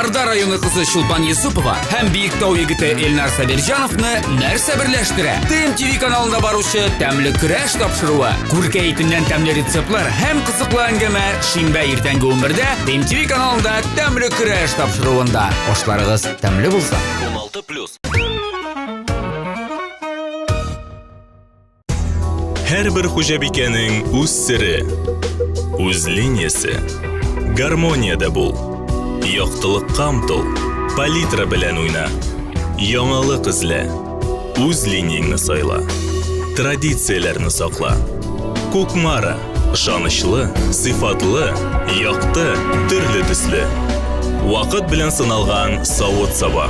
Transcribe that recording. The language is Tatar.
Барда районы кызы Чулпан Юсупова һәм Биектау егете Эльнар Сабирҗановны нәрсә берләштерә? ТМТВ каналында баручы Тәмле көрәш тапшыруы. Күркә итеннән тәмле рецептлар һәм кызыклы әңгәмә шимбә иртәнге 11-дә ТМТВ каналында Тәмле көрәш тапшыруында. Ашларыгыз тәмле булсын. 16 плюс. Һәрбер хуҗабикәнең үз сере, үз линиясе. Гармониядә бул. Яктылыкка омтыл. Палитра белән уйна. Яңалык эзлә. Үз линияңне сайла. Традицияләрне сакла. Кукмара. Ышанычлы, сыйфатлы, якты, төрле төсле. Вакыт белән сыналган савыт-саба.